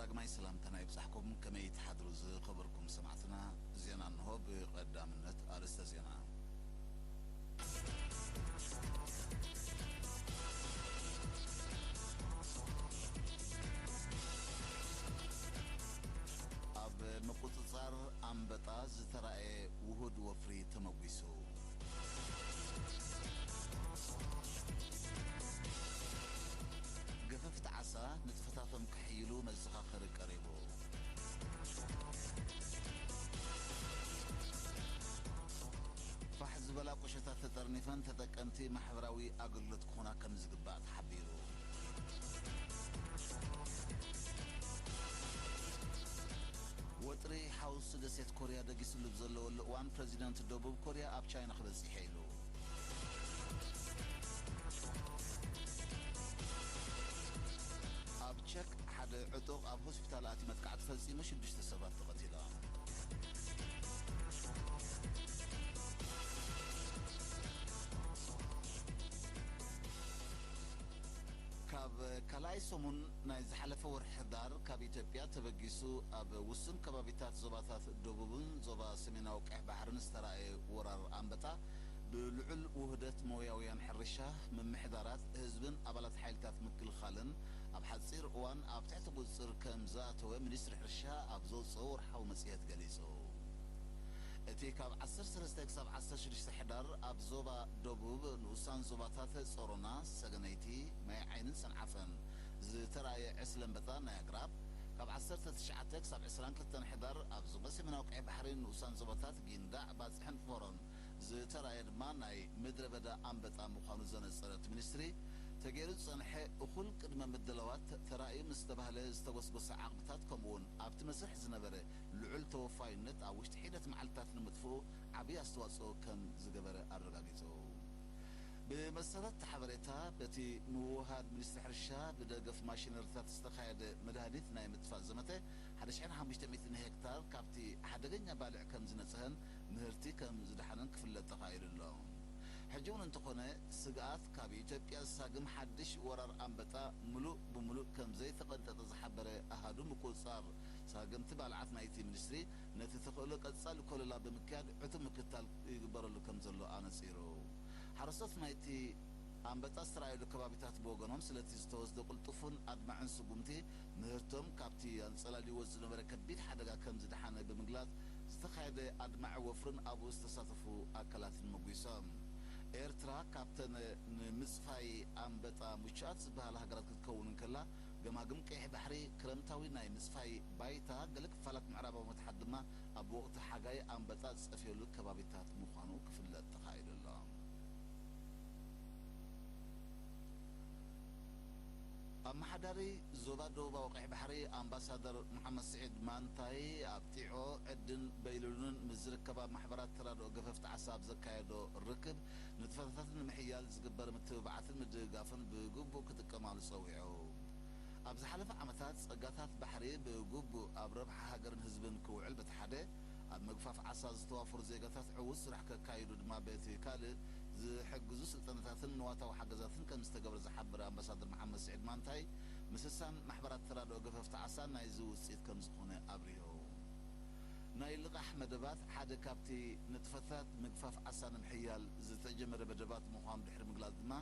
ግማይ ሰላምታና ይብጻሕኩም። ከመይ ትሓድሩ ዝኸበርኩም ሰማዕትና? ዜና እንሆ። ብቐዳምነት ኣርእስተ ዜና። ኣብ ምቁጽጻር ኣንበጣ ዝተራእየ ውሁድ ወፍሪ ተመጒሱ። ገፈፍቲ ዓሳ ንጥፈታቶም ክሕይሉ መዘኻኸሪ ቀሪቡ። ፋሕ ዝበላ ቁሸታት ተጠርኒፈን ተጠቀምቲ ማሕበራዊ ኣገልግሎት ክኾና ከም ዝግባእ ተሓቢሩ። ወጥሪ ሓውሲ ደሴት ኮርያ ደጊስሉ ብዘለወሉ እዋን፣ ፕረዚደንት ደቡብ ኮርያ ኣብ ቻይና ክበጽሕ ኢሉ። ኣብ ቸክ ሓደ ዕጡቕ ኣብ ሆስፒታል ኣትዩ መጥቃዕቲ ፈጺሙ፣ ሽዱሽተ ሰባት ተቐቲሎም። ካብ ካልኣይ ሰሙን ናይ ዝሓለፈ ወርሒ ሕዳር፣ ካብ ኢትዮጵያ ተበጊሱ ኣብ ውሱን ከባቢታት ዞባታት ደቡብን ዞባ ሰሜናዊ ቀይሕ ባሕርን ዝተራእየ ወራር ኣንበጣ፣ ብልዑል ውህደት ሞያውያን ሕርሻ፣ ምምሕዳራት፣ ህዝብን ኣባላት ሓይልታት ምክልኻልን ኣብ ሓጺር እዋን ኣብ ትሕቲ ቁጽጽር ከም ዝኣተወ ሚኒስትሪ ሕርሻ ኣብ ዘውጽኦ ወርሓዊ መጽሔት ገሊጹ። እቲ ካብ ዓሰርተ ሰለስተ ክሳብ ዓሰርተ ሽዱሽተ ሕዳር ኣብ ዞባ ደቡብ ንኡሳን ዞባታት ጾሮና፣ ሰገነይቲ፣ ማይ ዓይንን ሰንዓፈን ዝተራእየ ዕስለ ኣንበጣ ናይ ኣግራብ፣ ካብ ዓሰርተ ትሽዓተ ክሳብ ዕስራን ክልተን ሕዳር ኣብ ዞባ ሰሜናዊ ቀይሕ ባሕሪ ንኡሳን ዞባታት ጊንዳዕ፣ ባጽሕን ፎሮን ዝተራእየ ድማ ናይ ምድረ በዳ ኣንበጣ ምዃኑ ዘነጸረ እቲ ሚኒስትሪ፣ ተገይሩ ዝጸንሐ እኹል ቅድመ ምድላዋት ተራእዩ ምስ ተባህለ ዝተጎስጎሰ ዓቕምታት፣ ከምኡ'ውን ኣብቲ መስርሕ ዝነበረ ልዑል ተወፋይነት ኣብ ውሽጢ ሒደት መዓልታት ንምጥፍኡ ዓብዪ ኣስተዋጽኦ ከም ዝገበረ ኣረጋጊጹ። ብመሰረት እቲ ሓበሬታ፣ በቲ ምውህሃድ ሚኒስትሪ ሕርሻ ብደገፍ ማሽነሪታት ዝተኻየደ መድሃኒት ናይ ምጥፋእ ዘመተ፣ ሓደ ሽሕን ሓሙሽተ ሚእትን ሄክታር ካብቲ ሓደገኛ ባልዕ ከም ዝነጽሀን ምህርቲ ከም ዝደሓነን ክፍለጥ ተኻኢሉ ኣሎ። ሕጂ እውን እንተኾነ፣ ስግኣት ካብ ኢትዮጵያ ዝሳግም ሓድሽ ወራር ኣንበጣ ምሉእ ብምሉእ ከም ዘይተቐንጠጠ ዝሓበረ ኣሃዱ ምቁጽጻር ሳግምቲ ባልዓት ናይቲ ሚኒስትሪ፣ ነቲ ተኽእሎ ቀጻሊ ኮለላ ብምክያድ ዕቱብ ምክትታል ይግበረሉ ከም ዘሎ ኣነጺሩ። ሓረስቶት ናይቲ ኣንበጣ ዝተራእየሉ ከባቢታት ብወገኖም፣ ስለቲ ዝተወስደ ቅልጡፍን ኣድማዕን ስጉምቲ፣ ምህርቶም ካብቲ ኣንጸላልይዎ ዝነበረ ከቢድ ሓደጋ ከም ዝደሓነ ብምግላጽ፣ ዝተኻየደ ኣድማዒ ወፍርን ኣብኡ ዝተሳተፉ ኣካላትን መጒሶም። ኤርትራ ካብተን ንምጽፋይ ኣንበጣ ምቹኣት ዝበሃላ ሃገራት ክትከውን እንከላ፣ ገማግም ቀይሕ ባሕሪ ክረምታዊ ናይ ምጽፋይ ባይታ፣ ገለ ክፋላት ምዕራባዊ መትሓት ድማ ኣብ ወቕቲ ሓጋይ ኣንበጣ ዝጸፍየሉ ከባቢታት ምዃኑ ክፍለጥ ተኻኢሉ ኣሎ። ኣመሓዳሪ ዞባ ደቡባዊ ቀይሕ ባሕሪ ኣምባሳደር መሓመድ ስዒድ ማንታይ፣ ኣብ ጢዖ፣ ዕድን በይሉሉንን ምስ ዝርከባ ማሕበራት ተራድኦ ገፈፍቲ ዓሳ ኣብ ዘካየዶ ርክብ፣ ንጥፈታትን ንምሕያል ዝግበር ምትብባዓትን ምድግጋፍን ብግቡእ ክጥቀማሉ ጸዊዑ። ኣብ ዝሓለፈ ዓመታት፣ ጸጋታት ባሕሪ ብግቡእ ኣብ ረብሓ ሃገርን ህዝብን ክውዕል በቲ ሓደ፣ ኣብ ምግፋፍ ዓሳ ዝተዋፈሩ ዜጋታት ዕዉት ስራሕ ከካይዱ ድማ በቲ ካልእ፣ ዝሕግዙ ስልጠናታትን ንዋታዊ ሓገዛትን ከም ዝተገብረ ዝሓበረ ኣምባሳደር መሓመድ ስዒድ ማንታይ፣ ምስሳን ማሕበራት ተራድኦ ገፈፍቲ ዓሳ ናይዚ ውጽኢት ከም ዝኾነ ኣብሪሁ። ናይ ልቓሕ መደባት ሓደ ካብቲ ንጥፈታት ምግፋፍ ዓሳ ንምሕያል ዝተጀመረ መደባት ምዃኑ ድሕሪ ምግላጽ ድማ፣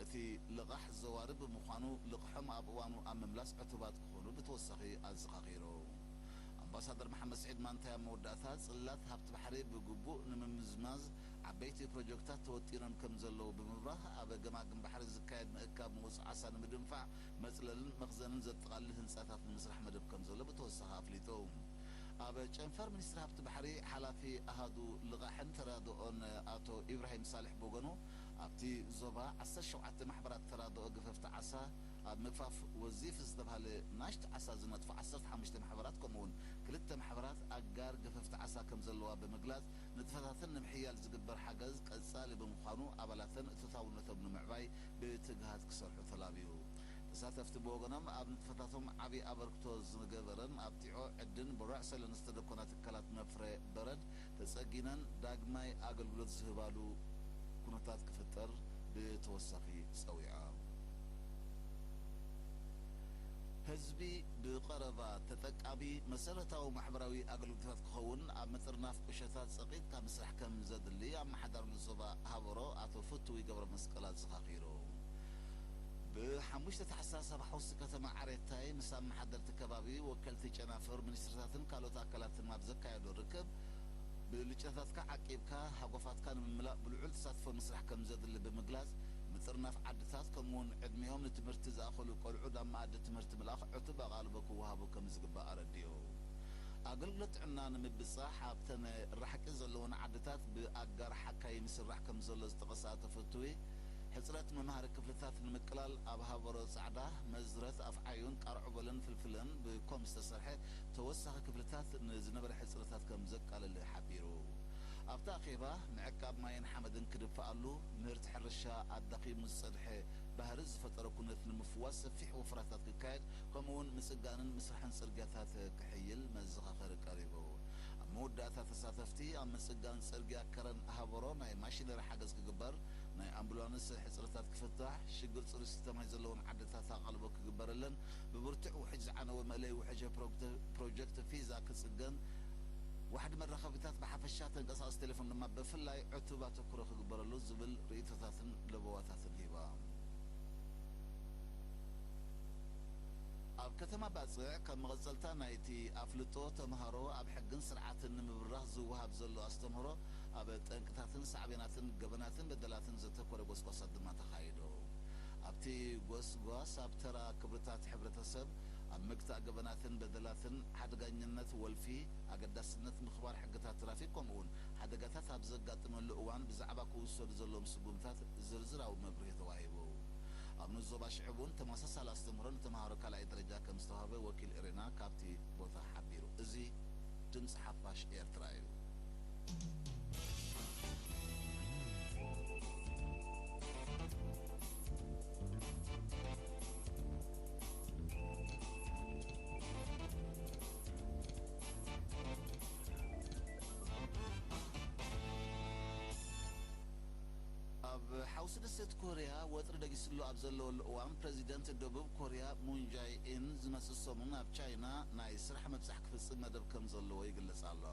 እቲ ልቓሕ ዘዋሪ ብምዃኑ፣ ልቕሖም ኣብ እዋኑ ኣብ ምምላስ ዕቱባት ክኾኑ ብተወሳኺ ኣዘኻኺሩ። ኣምባሳደር መሓመድ ስዒድ ማንታይ ኣብ መወዳእታ፣ ጽላት ሃብቲ ባሕሪ ብግቡእ ንምምዝማዝ ዓበይቲ ፕሮጀክታት ተወጢኖም ከም ዘለዉ ብምብራህ፣ ኣብ ገማግም ባሕሪ ዝካየድ ምእካብ ምውጽ ዓሳ ንምድንፋዕ፣ መጽለልን መኽዘንን ዘጠቓልል ህንጻታት ንምስራሕ መደብ ከም ዘሎ ብተወሳኺ ኣፍሊጡ። ኣብ ጨንፈር ሚኒስትሪ ሃብቲ ባሕሪ፣ ሓላፊ ኣሃዱ ልቓሕን ተራድኦን ኣቶ ኢብራሂም ሳልሕ ብወገኑ፣ ኣብቲ ዞባ ዓሰርተ ሸውዓተ ማሕበራት ተራድኦ ገፈፍቲ ዓሳ፣ ኣብ ምግፋፍ ወዚፍ ዝተባህለ ናሽቱ ዓሳ ዝነጥፉ ዓሰርተ ሓሙሽተ ማሕበራት፣ ከምኡ'ውን ክልተ ማሕበራት ኣጋር ገፈፍቲ ዓሳ ከም ዘለዋ ብምግላጽ፣ ንጥፈታተን ንምሕያል ዝግበር ሓገዝ ቀጻሊ ብምዃኑ፣ ኣባላተን እቶታውነቶም ንምዕባይ ብትግሃት ክሰርሑ ተላብዩ። ተሳተፍቲ ብወገኖም፣ ኣብ ንጥፈታቶም ዓቢ ኣበርክቶ ዝገበረን ኣብ ጢዖ፣ ዕድን ብራዕሰልን ዝተደኮና ትካላት መፍረ በረድ ተጸጊነን ዳግማይ ኣገልግሎት ዝህባሉ ኩነታት ክፍጠር ብተወሳኺ ጸዊዖም። ህዝቢ ቀረባ ተጠቃሚ መሰረታዊ ማሕበራዊ ኣገልግሎታት ክኸውን ኣብ ምጥርናፍ ቁሸታት ጸቒጥካ ምስራሕ ከም ዘድሊ ኣመሓዳሪ ዞባ ሃበሮ ኣቶ ፍትዊ ገብረ መስቀል ኣዘኻኺሩ። ብሓሙሽተ ታሕሳስ ኣብ ሓውሲ ከተማ ዓሬታይ ምስ ኣመሓደርቲ ከባቢ፣ ወከልቲ ጨናፍር፣ ሚኒስትርታትን ካልኦት ኣካላትን ኣብ ዘካየዶ ርክብ፣ ብልጨታትካ ዓቂብካ ሃጎፋትካ ንምምላእ ብልዑል ተሳትፎ ምስራሕ ከም ዘድሊ ብምግላጽ፣ ምጥርናፍ ዓድታት ከምኡውን ዕድሚኦም ንትምህርቲ ዝኣኸሉ ቆልዑ ናብ መኣዲ ትምህርቲ ምልኣኽ ዕቱብ ኣቓልቦ ክወሃቦ ከም ዝግባእ ኣረዲኡ። ኣገልግሎት ጥዕና ንምብጻሕ ኣብተን ራሕቂ ዘለወን ዓድታት ብኣጋር ሓካይም ይስራሕ ከም ዘሎ ዝጠቐሰ ኣቶ ፍትዊ፣ ሕጽረት መምሃሪ ክፍልታት ንምቅላል ኣብ ሃበሮ ጻዕዳ፣ መዝረት፣ ኣፍዓዩን ቃርዕቦለን ፍልፍለን ብኮም ዝተሰርሐ ተወሳኺ ክፍልታት ንዝነበረ ሕጽረታት ከም ዘቃለለ ሓቢሩ። ኣብቲ ኣኼባ፣ ምዕቃብ ማይን ሓመድን ክድፍኣሉ፣ ምህርቲ ሕርሻ ኣዳኺሙ ዝጸንሐ ባህሪ ዝፈጠረ ኩነት ንምፍዋስ ሰፊሕ ወፍራታት ክካየድ፣ ከምኡውን ምጽጋንን ምስራሕን ጽርግያታት ክሕይል መዘኻኸሪ ቀሪቡ። ኣብ መወዳእታ፣ ተሳተፍቲ ኣብ ምጽጋን ጽርግያ ከረን ሃበሮ ናይ ማሽነሪ ሓገዝ ክግበር፣ ናይ ኣምቡላንስ ሕጽረታት ክፍታሕ፣ ሽግር ጽሩይ ስተ ማይ ዘለወን ዓድታት ኣቓልቦ ክግበረለን፣ ብብርቱዕ ውሕጅ ዝዓነወ መእለዪ ውሕጅ ፕሮጀክት ፊዛ ክጽገን፣ ዋሕዲ መራኸቢታት ብሓፈሻ፣ ተንቀሳቐሲ ቴሌፎን ድማ ብፍላይ ዕቱብ ኣተኩሮ ክግበረሉ ዝብል ርእይቶታትን ለበዋታትን ሂባ። ኣብ ከተማ ባጽዕ፣ ከም መቐጸልታ ናይቲ ኣፍልጦ ተምሃሮ ኣብ ሕግን ስርዓትን ንምብራኽ ዝወሃብ ዘሎ ኣስተምህሮ፣ ኣብ ጠንቅታትን ሳዕቤናትን ገበናትን በደላትን ዘተኮረ ጎስጓሳት ድማ ተኻይዱ። ኣብቲ ጎስጓስ፣ ኣብ ተራ ክብርታት ሕብረተሰብ፣ ኣብ ምግታእ ገበናትን በደላትን፣ ሓደጋኛነት ወልፊ፣ ኣገዳስነት ምኽባር ሕግታት ትራፊክ፣ ከምኡውን ሓደጋታት ኣብ ዘጋጥመሉ እዋን ብዛዕባ ክውሰዱ ዘለዎም ስጉምታት ዝርዝራዊ መብርሂ ተዋሂቡ። ኣብ ንኡስ ዞባ ሽዕብ እውን ተመሳሳሊ ኣስተምህሮ ንተምሃሮ ካልኣይ ደረጃ ከም ዝተዋህበ ወኪል ኤሬና ካብቲ ቦታ ሓቢሩ። እዚ ድምፂ ሓፋሽ ኤርትራ እዩ። ኣብ ሓውሲ ደሴት ኮርያ ወጥሪ ደጊስሉ ኣብ ዘለወሉ እዋን፣ ፕረዚደንት ደቡብ ኮርያ ሙን ጃይ ኢን ዝመጽእ ሰሙን ኣብ ቻይና ናይ ስራሕ ምብጻሕ ክፍጽም መደብ ከም ዘለዎ ይግለጽ ኣሎ።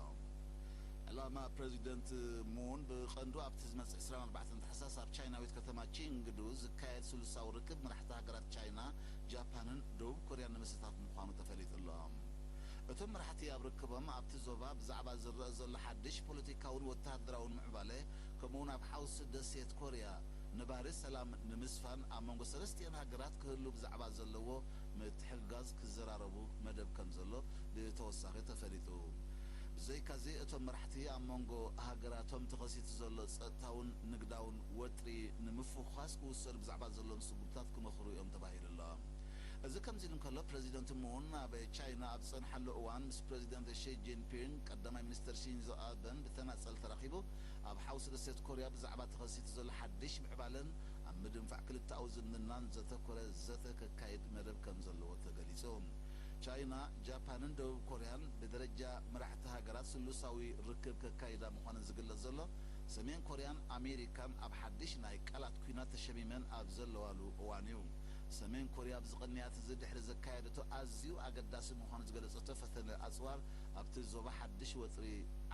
ዕላማ ፕረዚደንት ሙን ብቐንዱ ኣብቲ ዝመጽእ ዕስራን ኣርባዕተን ታሕሳስ ኣብ ቻይናዊት ከተማ ቺንግዱ ዝካየድ ስሉሳዊ ርክብ መራሕቲ ሃገራት ቻይና፣ ጃፓንን ደቡብ ኮርያን ንምስታፍ ምዃኑ ተፈሊጡ ኣሎ። እቶም መራሕቲ ኣብ ርክቦም፣ ኣብቲ ዞባ ብዛዕባ ዝረአ ዘሎ ሓድሽ ፖለቲካውን ወተሃደራውን ምዕባለ፣ ከምኡውን ኣብ ሓውሲ ደሴት ኮርያ ነባሪ ሰላም ንምስፋን ኣብ መንጎ ሰለስቲአን ሃገራት ክህሉ ብዛዕባ ዘለዎ ምትሕግጋዝ ክዘራረቡ መደብ ከም ዘሎ ብተወሳኺ ተፈሊጡ። ብዘይካዚ፣ እቶም መራሕቲ ኣብ መንጎ ሃገራቶም ተኸሲቱ ዘሎ ጸጥታውን ንግዳውን ወጥሪ ንምፍዃስ ክውሰዱ ብዛዕባ ዘለዎም ስጉምታት ክመኽሩ እዮም ተባሂሉ ኣሎ። እዚ ከምዚ ኢሉ እንከሎ፣ ፕረዚደንት ሙን ኣብ ቻይና ኣብ ዝጸንሓሉ እዋን፣ ምስ ፕረዚደንት ሺ ጂንፒንግ፣ ቀዳማይ ሚኒስተር ሺንዞ ኣበን ብተናጸል ተራኺቡ፣ ኣብ ሓውሲ ደሴት ኮርያ ብዛዕባ ተኸሲቱ ዘሎ ሓድሽ ምዕባለን ኣብ ምድንፋዕ ክልተኣዊ ዝምድናን ዘተኮረ ዘተ ከካይድ መደብ ከም ዘለዎ ተገሊጹ። ቻይና፣ ጃፓንን ደቡብ ኮርያን ብደረጃ መራሕቲ ሃገራት ስሉሳዊ ርክብ ከካይዳ ምዃነን ዝግለጽ ዘሎ፣ ሰሜን ኮርያን ኣሜሪካን ኣብ ሓድሽ ናይ ቃላት ኲናት ተሸሚመን ኣብ ዘለዋሉ እዋን እዩ። ሰሜን ኮርያ ኣብዚ ቅንያት እዚ ድሕሪ ዘካየደቶ ኣዝዩ ኣገዳሲ ምዃኑ ዝገለጸቶ ፈተነ ኣጽዋር፣ ኣብቲ ዞባ ሓድሽ ወጥሪ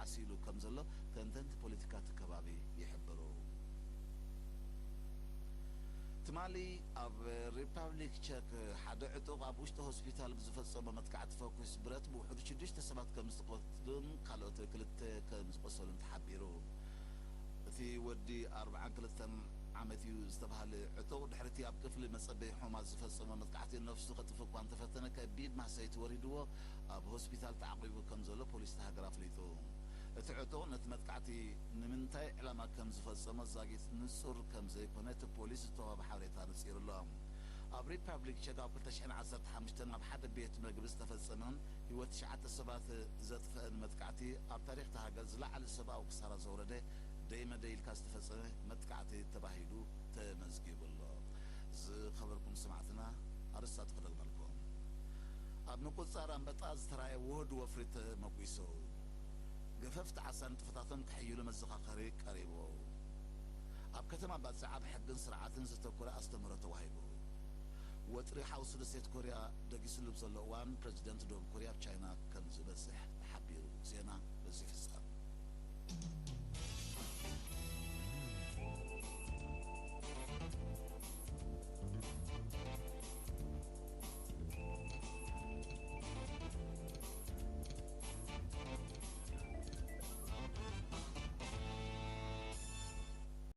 ዓሲሉ ከም ዘሎ ተንተንቲ ፖለቲካ እቲ ከባቢ ይሕብሩ። ትማሊ ኣብ ሪፓብሊክ ቸክ ሓደ ዕጡቕ ኣብ ውሽጢ ሆስፒታል ብዝፈጸሞ መጥቃዕቲ ፈኲስ ብረት ብውሕዱ ሽዱሽተ ሰባት ከም ዝተቐትሉን ካልኦት ክልተ ከም ዝቖሰሉን ተሓቢሩ። እቲ ወዲ ኣርብዓን ክልተን ዓመት እዩ ዝተባህለ ዕጡቕ፣ ድሕሪ እቲ ኣብ ክፍሊ መጸበዪ ሑማት ዝፈጸሞ መጥቃዕቲ ነፍሱ ከጥፍእ እኳ እንተፈተነ፣ ከቢድ ማህሰይቲ ወሪድዎ ኣብ ሆስፒታል ተዓቒቡ ከም ዘሎ ፖሊስ እታ ሃገር ኣፍሊጡ። እቲ ዕጡቕ ነቲ መጥቃዕቲ ንምንታይ ዕላማ ከም ዝፈጸሞ ዛጊት ንጹር ከም ዘይኮነ እቲ ፖሊስ ዝተዋህበ ሓበሬታ ኣነጺሩ ኣሎ። ኣብ ሪፓብሊክ ቸክ ኣብ ክልተ ሽሕን ዓሰርተ ሓሙሽተን ኣብ ሓደ ቤት መግቢ ዝተፈጸመን ህይወት ትሽዓተ ሰባት ዘጥፍአን መጥቃዕቲ፣ ኣብ ታሪኽ እታ ሃገር ዝለዓለ ሰብኣዊ ክሳራ ዘውረደ፣ ደይ መደይ ኢልካ ዝተፈጸመ መጥቃዕቲ ተባሂሉ ተመዝጊቡ ኣሎ። ዝኸበርኩም ሰማዕትና፣ ኣርእስታት ክደግመልኩም። ኣብ ምቁጽጻር ኣንበጣ ዝተራእየ ውሁድ ወፍሪ ተመጒሱ። ገፈፍቲ ዓሳ ንጥፈታቶም ክሕይሉ መዘኻኸሪ ቀሪቡ። ኣብ ከተማ ባጽዕ ኣብ ሕግን ስርዓትን ዘተኮረ ኣስተምህሮ ተዋሂቡ። ወጥሪ ሓውሲ ደሴት ኮርያ ደጊስሉ ብዘሎ እዋን፣ ፕረዚደንት ደቡብ ኮርያ ኣብ ቻይና ከም ዝበጽሕ